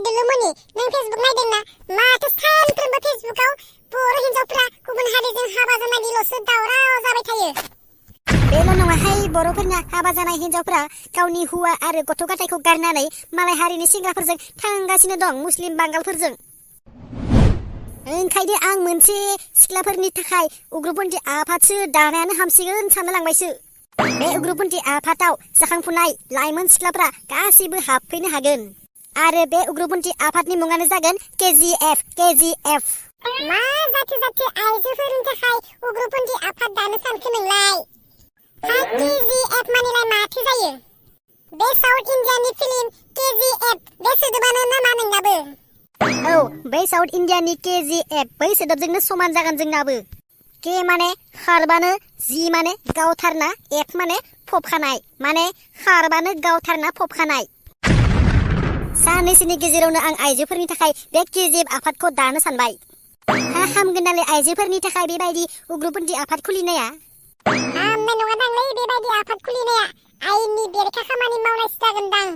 नायदोल'मोनि नों फेसबुक नायदोंना माथो सानफ्रोमबो फेसबुकाव बर' हिन्जावफ्रा गुबुन हारिजों हाबा जानायनिल'सो दावराव जाबाय थायो। बेल' नङाहाय बर'फोरना हाबा जानाय हिन्जावफ्रा गावनि हौवा आरो गथ' गथायखौ गारनानै मालाय हारिनि सेंग्राफोरजों थांगासिनो दं मुस्लिम बांगालफोरजों। ओंखायनो आं मोनसे सिख्लाफोरनि थाखाय उग्रपन्थी आफादसो दानायानो हामसिगोन सानना लांबायसो। बे उग्रपन्थी आफादाव जाखांफुनाय लाइमोन सिख्लाफ्रा गासैबो हाबफैनो हागोन आरो बे उग्रपन्थी आफादनि मुङानो जागोन केजिएफ। मा जाथो आइजोफोरनि थाखाय उग्रपन्थी आफाद दानो सानखो नोंलाय? केजिएफ मानिलाय माथो जायो? बे साउथ इन्डियानि फिल्म केजिएफ बे सोदोबानो नामा नोंनाबो? औ बै साउथ इन्डियानि केजिएफ बै सोदोबजोंनो समान जागोन जोंनाबो। के माने खारबानो, जि माने गावथारना, एफ माने फबखानाय, माने खारबानो गावथारना फबखानाय। साननैसोनि गेजेरावनो आं आइजोफोरनि थाखाय बे केजिएफ आफादखौ दानो सानबाय। हामगोन नालाय आइजोफोरनि थाखाय बेबायदि उग्रपन्थी आफाद खुलिनाया? हामनाय नङा दांलै बेबायदि आफाद खुलिनाया, आयेननि बेरेखा खामानि मावनायसो जागोनदां।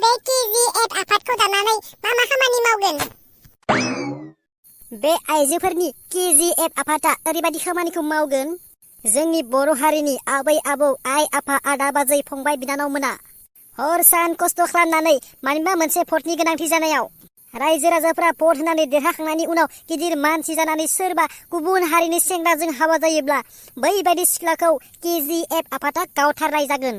बे केजिएफ आफादखौ दानानै मा खामानि मावगोन? बे आइजोफोरनि केजिएफ आफादा ओरैबायदि खामानिखौ मावगोन, जोंनि बर' हारिनि आबै आबौ, आइ आफा, आदा बाजै, फंबाय बिनानावमोना हर सान खस्थ' खालामनानै मानिबा मोनसे भटनि गोनांथि जानायाव रायजो राजाफ्रा भट होनानै देरहाखांनायनि उनाव गिदिर मानसि जानानै सोरबा गुबुन हारिनि सेंग्राजों हाबा जायोब्ला बैबायदि सिख्लाखौ केजिएफ आफादा गावथारनाय जागोन।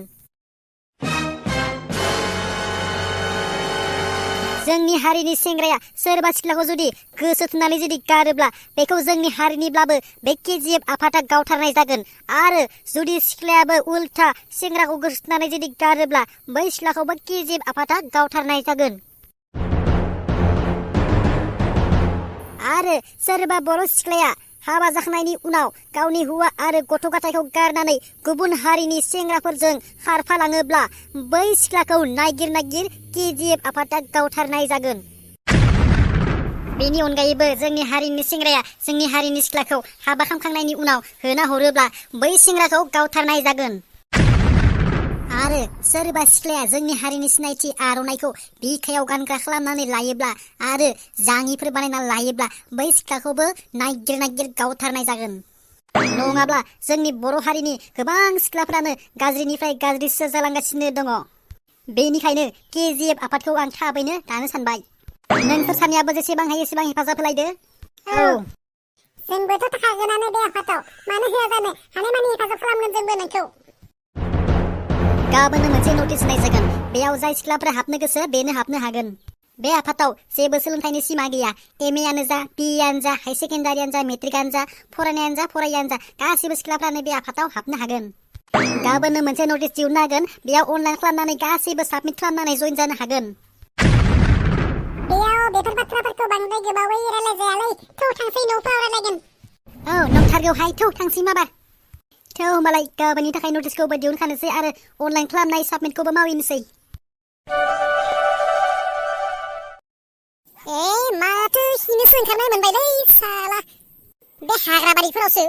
जोंनि हारिनि सेंग्राया सोरबा सिख्लाखौ जुदि गोसो थुनानै जुदि गारोब्ला बेखौ जोंनि हारिनिब्लाबो बे केजिएफ आफादा गावथारनाय जागोन। आरो जुदि सिख्लायाबो उल्था सेंग्राखौ गोसो थुनानै जुदि गारोब्ला बै सिख्लाखौबो केजिएफ आफादा गावथारनाय जागोन। आरो सोरबा बर' सिख्लाया हाबा जाखांनायनि उनाव गावनि हौवा आरो गथ' गथायखौ गारनानै गुबुन हारिनि सेंग्राफोरजों खारफालाङोब्ला बै सिख्लाखौ नागिर केजिएफ आफादा गावथारनाय जागोन। बेनि अनगायैबो जोंनि हारिनि सेंग्राया जोंनि हारिनि सिख्लाखौ हाबा खालामखांनायनि उनाव होना हरोब्ला बै सेंग्राखौ गावथारनाय जागोन। आरो सोरबा सिख्लाया जोंनि हारिनि सिनायथि आर'नाइखौ बिखायाव गानग्रा खालामनानै लायोब्ला आरो जाङिफोर बानायना लायोब्ला बै सिख्लाखौबो नागिर गावथारनाय जागोन। नङाब्ला जोंनि बर' हारिनि गोबां सिख्लाफ्रानो गाज्रिनिफ्राय गाज्रिसो जालांगासिनो दङ। बेनिखायनो केजिएफ आफादखौ आं थाबैनो दानो सानबाय। नोंसोर सानैयाबो जेसेबां हायो एसेबां हेफाजाब होलायदो। औ जोंबोथ' थाखागोनानो बे आफादाव, मानो होआ जानो, हानायमानि हेफाजाब खालामगोन जोंबो नोंखौ। गाबोननो मोनसे नटिस होनाय जागोन, बेयाव जाय सिख्लाफोरा हाबनो गोसो बेनो हाबनो हागोन। बे आफादाव जेबो सोलोंथाइनि सिमा गैया। एमएआनो जा, बिएआनो जा, हाई सेकेन्डारियानो जा, मेट्रिकआनो जा, फरायनायानो जा, फरायियानो जा, गासिबो सिख्लाफ्रानो बे आफादाव हाबनो हागोन। गाबोननो मोनसे नटिस दिहुननो हागोन, बेयाव अनलाइन खालामनानै गासैबो साबमिट खालामनानै जइन जानो हागोन। बेयाव बेफोर बाथ्राफोरखौ बांद्राय गोबावै रायलायजायालै, थौ थांसै न'फोराव रायलायगोन। औ नंथारगौहाय, थौ थांसै माबा। थौ होमबालाय गाबोननि थाखाय नटिसखौबो दिहुनखानोसै आरो अनलाइन खालामनाय साबमिटखौबो मावहैनोसै। माथो खिनोसो ओंखारनाय मोनबायलै साला। बे हाग्राबारिफोरावसो,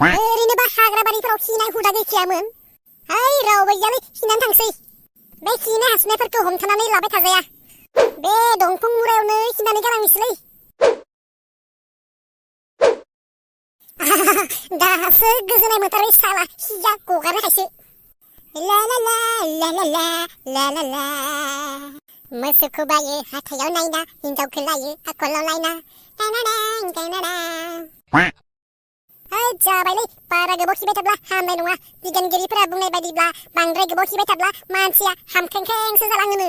ओरैनोबा हाग्राबारिफोराव खिनाय हुदा गैखायामोन। रावबो गैयालै, खिनानै थांसै। बे खिनाय हासुनायफोरखौ हमथानानै लाबाय थाजाया, बे दंफां मुरायावनो खिनानै गालांनोसैलै। दासो गोजोननाय मोनथारबाय साला, खिया गगारनायखायसो। ला ला ला ला ला ला ला ला ला। मोसौखौ बायो हाथायाव नायना, हिनजावखौ लायो आखलाव नायना। जाबायलै, बारा गोबाव खिबाय थाब्ला हामनाय नङा। बिगियानगिरिफोरा बुंनाय बायदिब्ला बांद्राय गोबाव खिबाय थाब्ला मानसिया हामख्रेंख्रेंसो जालाङोनो।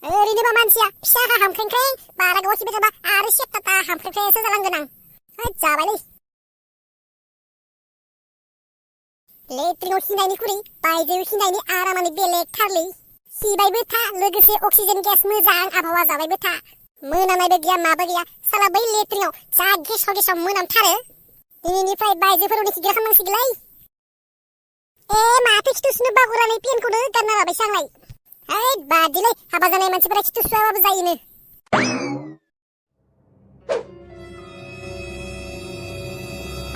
ओरैनोबा मानसिया फिसा हामख्रेंख्रें, बारा गोबाव खिबाय थाब्ला आरो सेप्टाटा हामख्रेंख्रेंसो जालांगोन आं। जाबायलै। लेट्रिनाव खिनायनिख्रुइ बायजोआव खिनायनि आरामानो बेलेगथारलै। खिबायबो था, लोगोसे अक्सिजेन गेस मोजां आबहावा जाबायबो था। मोनामनायबो गैया माबो गैया, साला बै लेट्रिनाव जा गेसाव मोनामथारो। दिनैनिफ्राय बायजोफोरावनो खिग्रा खालामनांसिगोनलै। माथो खिथु सुनो बावगारनानै पेनखौनो गारना लाबायसो आंलाय। बादिलै, हाबा जानाय मानसिफोरा खिथु सुवाबाबो जायोनो।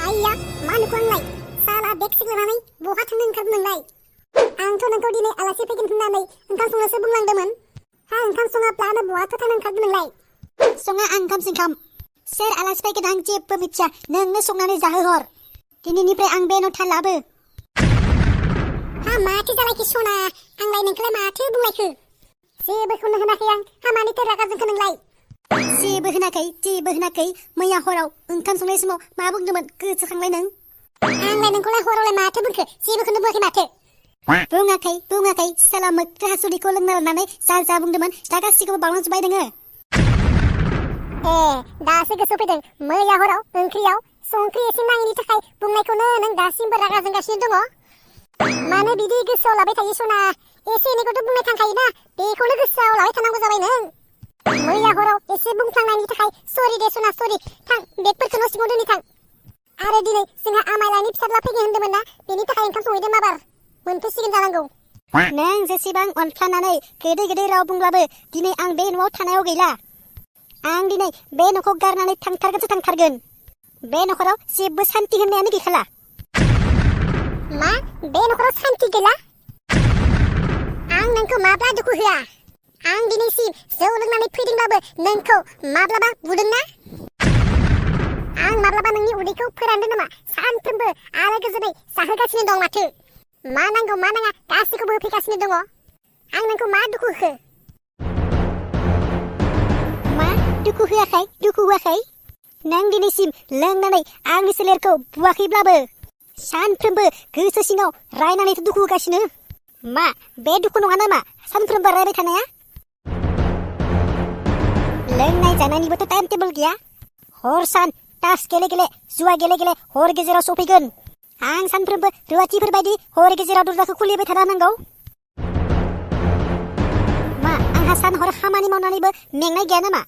आइया, मा नुखो आंलाय? साला बेग सेग्लानानै बहा थांनो ओंखारदों नोंलाय? आंथ' नोंखौ दिनै आलासि फैगोन होननानै ओंखाम संनोसो बुंलांदोंमोन। हा ओंखाम सङाब्ला बहाथो थांनो ओंखारदों नोंलाय? सङा आं ओंखाम सोंखाम। सोर आलासि फैगोन आं जेबो मिथिया, नोंनो संनानै जाहोहर। दिनैनिफ्राय आं बे न' थालाबो। हा माथो जालायखो सना, आंलाय नोंखौलाय माथो बुंलायखो? जेबोखौनो होनाखै आं, हा मानिथो रागा जोंखो नोंलाय? जेबो होनाखै। मैया हराव ओंखाम संनाय समाव मा बुंदोंमोन गोसोखांलाय नों? आंलाय नोंखौलाय हरावलाय माथो बुंखो? जेबोखौनो बुङाखै माथो। बुङाखै साला मोख्रा हासुदैखौ लोंना लानानै जा बुंदोंमोन दा गासिखौबो बावलांजोब्बाय नोङो। दासो गोसोआव फैदों, मैया हराव ओंख्रियाव संख्रि एसे नाङैनि थाखाय बुंनायखौनो नों दासिमबो रागा जोंगासिनो दङ। मानो बिदि गोसोआव लाबाय थायो सना? एसे एनैखौथ' बुंनाय थांखायोना, बेखौनो गोसोआव लाबाय थानांगौ जाबाय नों। मैया हराव एसे बुंफ्लांनायनि थाखाय सरि दे सना, सरि। थां बेगफोरखौ न' सिङाव दोननि थां। आरो दिनै जोंहा आमायलानि फिसाज्ला फैगोन होनदोंमोन ना, बेनि थाखाय ओंखाम संहैदों माबार। मोनफैसिगोन जानांगौ। नों जेसेबां अनफ्लानानै गोदै राव बुंब्लाबो दिनै आं बे न'आव थानायाव गैला। आं दिनै बे न'खौ गारनानै थांथारगोन। बे न'खराव जेबो सान्ति होननायानो गैखाला। मा? बे न'खराव सान्ति गैला? आं नोंखौ माब्ला दुखु होआ? आं दिनैसिम जौ लोंनानै फैदोंब्लाबो नोंखौ माब्लाबा बुदोंना? आं माब्लाबा नोंनि उदैखौ फोरानदों नामा? सानफ्रोमबो आलो गोजोनै जाहोगासिनो दं माथो। मा नांगौ मा नाङा गासैखौबो होफैगासिनो दङ। आं नोंखौ मा दुखु होखो? मा दुखु होआखै? नों दिनैसिम लोंनानै आंनि सोलेरखौ बुवाखैब्लाबो सानफ्रोमबो गोसो सिङाव रायनानैथ' दुखु होगासिनो। मा बे दुखु नङा नामा सानफ्रोमबो रायबाय थानाया? लोंनाय जानायनिबोथ' टाइम टेबोल गैया। हर सान तास गेले जुवा गेले हर गेजेराव सफैगोन। आं सानफ्रोमबो रुवाथिफोर बायदि हर गेजेराव दरजाखौ खुलिबाय थानो नांगौ। मा आंहा सान हर खामानि मावनानैबो मेंनाय गैया नामा?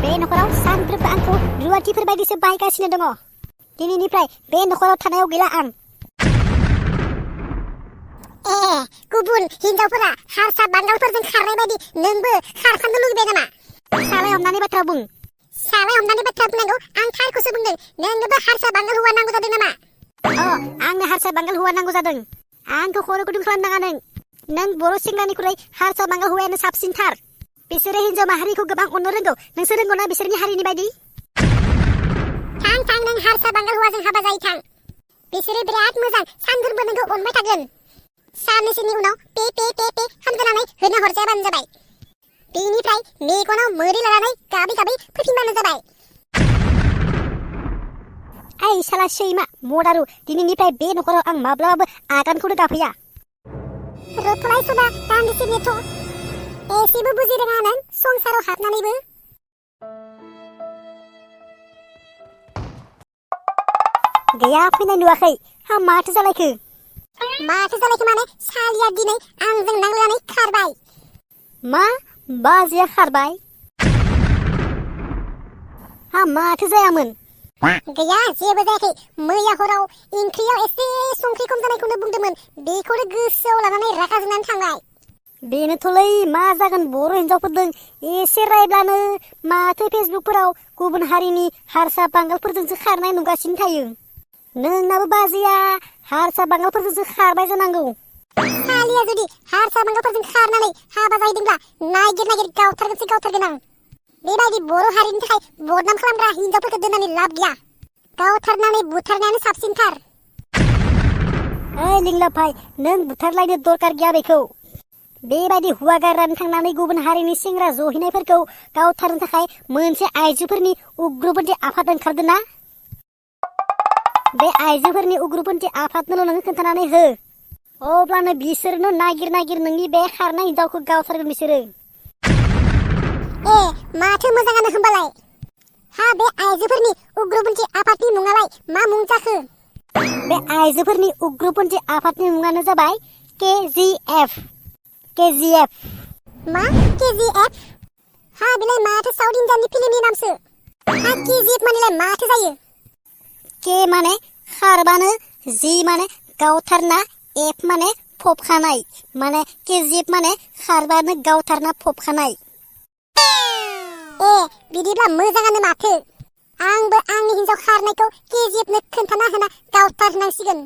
बे न'खराव सानफ्रोमबो आंखौ रुवाथिफोर बायदिसो बाहायगासिनो दङ। दिनैनिफ्राय बे न'खराव थानायाव गैला आं। गुबुन हिनजावफोरा हारसा बांगालफोरजों खारनाय बायदि नोंबो खारफानो लुगैबाय नामा? सालाय हमनानै बाथ्रा बुं। सालाय हमनानै बाथ्रा बुंनांगौ? आं थारखौसो बुंदों। नोंनोबो हारसा बांगाल हौवा नांगौ जादों नामा? आंनो हारसा बांगाल हौवा नांगौ जादों। आंखौ खर' गुदुं खालामनाङा नों बर' सेंग्रानिख्रुइ हारसा बांगाल हौवायानो साबसिनथार। बिसोरो हिनजाव माहारिखौ गोबां अननो रोंगौ। नोंसोर रोंगौ ना बिसोरनि हारिनि बायदि? थां नों हारसा बांगाल हौवाजों हाबा जायो थां। बिसोरो बिराद मोजां, सानफ्रोमबो नोंखौ अनबाय थागोन। साननैसोनि उनाव पे खालामजानानै होना हरजायाबानो जाबाय। बेनिफ्राय मेगनाव मोदै लानानै गाबै फैफिनबानो जाबाय। ओइ साला सैमा मदारु, दिनैनिफ्राय बे न'खराव आं माब्लाबाबो आगानखौनो गाफैया। रथ'लाय सदा दान्दिसे नेथ'। एसेबो बुजि रोङा नों संसाराव हाबनानैबो। गैया फैनाय नुवाखै। हा माथो जालायखो? माने सालिया दिनै आंजों नांलायनानै खारबाय। मा बाजैया खारबाय? हा माथो जायामोन? गैया जेबो जायाखै। मैया हराव ओंख्रियाव एसे संख्रि खम जानायखौनो बुंदोंमोन, बेखौनो गोसोआव लानानै रागा जोंनानै थांबाय। बेनोथ'लै मा जागोन बर' हिनजावफोरजों एसे रायब्लानो माथो फेसबुकफोराव गुबुन हारिनि हारसा बांगालफोरजोंसो खारनाय नुगासिनो थायो। नोंनाबो बाजैया हारसा बांगालफोरजोंसो खारबाय जानांगौ। सालिया जुदि हारसा बांगालफोरजों खारनानै हाबा जाहैदोंब्ला नागिर गावथारगोन आं। बेबायदि बर' हारिनि थाखाय बदनाम खालामग्रा हिनजावफोरखौ दोननानै लाब गैया। गावथारनानै बुथारनायानो साबसिनथार। ओइ लिंलाब भाइ, नों बुथारलायनो दरकार गैया बेखौ। बेबायदि हुवा गारनानै थांनानै गुबुन हारिनि सेंग्रा जहैनायफोरखौ गावथारनो थाखाय मोनसे आइजोफोरनि उग्रपन्थी आफाद ओंखारदों ना? बे आइजोफोरनि उग्रपन्थी आफादनोल' नोङो खोन्थानानै हो, अब्लानो बिसोरनो नागिर नोंनि बे खारनाय हिनजावखौ गावथारगोन बिसोरो। माथो मोजाङानो होमबालाय। हा बे आइजोफोरनि उग्रपन्थी आफादनि मुङालाय मा मुं जाखो? बे आइजोफोरनि उग्रपन्थी आफादनि मुङानो जाबाय KGF। मा KGF? हा बेलाय माथो साउथ इन्डियाननि फिल्मनि नामसो। हा KGF मानेलाय माथो जायो? के माने खारबानो, जी माने गावथारना, एफ माने फबखानाय। माने KGF माने खारबानो गावथारना फबखानाय। बिदिब्ला मोजाङानो माथो। आंबो आंनि हिनजाव खारनायखौ KGFनो खोन्थाना होना गावथारनांसिगोन।